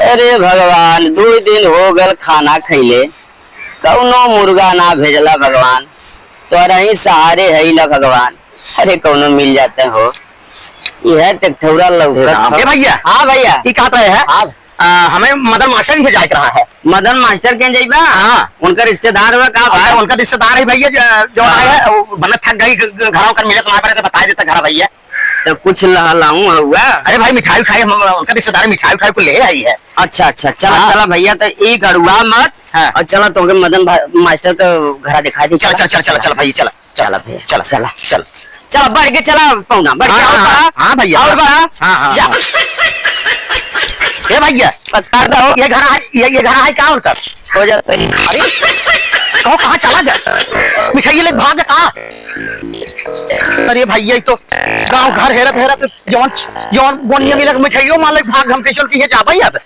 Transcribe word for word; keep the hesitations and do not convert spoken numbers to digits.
अरे भगवान, दुइ दिन हो गल खाना खइले, कउनो मुर्गा ना भेजला भगवान, तोरही सहारे हइला भगवान। अरे कउनो मिल जाते हो, यह टेकठौरा लौकत हो। ए भइया। हाँ भइया। ई कहत रहे हैं, हाँ। आ, हमें मदन मास्टर के जाए के रहा है। मदन मास्टर के जइबा? हाँ। उनका रिश्तेदार हुआ का भाई? उनका रिश्तेदार है भइया, जो, जो आए है, वो बने थक गई, घ-, घ-, घरों कर मिले तो वहाँ पर तो बता देता घर भइया। तो कुछ लहलाऊं हुआ? अरे भाई, मिठाई उठाई, हम उनका रिश्तेदार मिठाई उठाई को ले आई है। अच्छा, अच्छा, चला, हाँ। चला भइया, तो एक अड़ुआ मत। हाँ। और चला, तोहके मदन भा-, मास्टर का घरा दिखा दी, चला, चला। चला, चला, चला, चला भइया, चला। चला भइया, चला, चला। चला। चला, बढ़ के चला, पहुना, बढ़ के हाँ, और हाँ, बढ़ा, हाँ भइया, और हाँ। बढ़ा। हाँ, हाँ, जा। हाँ। ए भइया, बस कर दो। ये घरा है, ये, ये घरा है का उनका? हो जाता है। अरे, कहो कहाँ चला गया? मिठाई ले भाग का? अरे भइया, ये तो गाँव घर हेरत हेरत जवन, जवन बोनिया मिला के मिठाइयों माले भाग, हम कैसे उनकी ये जाबा यार।